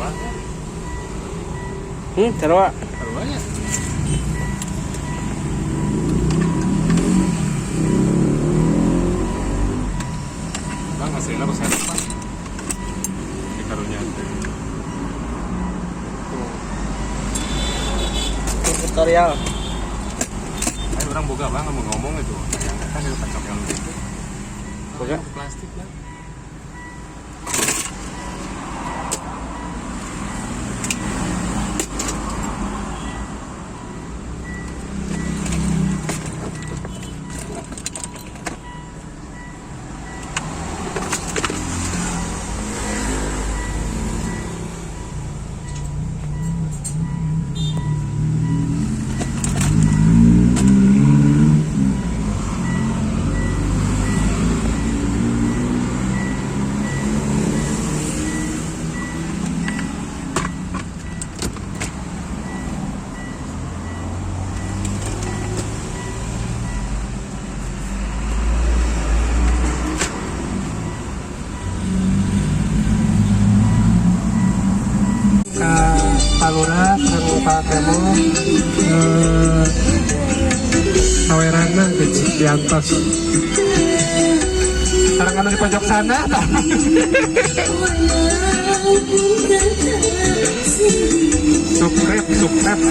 Sarua. Sarua. Sarua nya. Bang, hasilnya resep apa? Di karunya teh. Tutorial. Ayo urang boga, Bang, ngomong-ngomong itu. Yang kan itu kacok yang gitu. Boga? Plastik, Bang. Ka Pak Lurah sareng Pak Kemo, sawerana gitu diantos sareng anu di pojok sana. Subscribe, subscribe.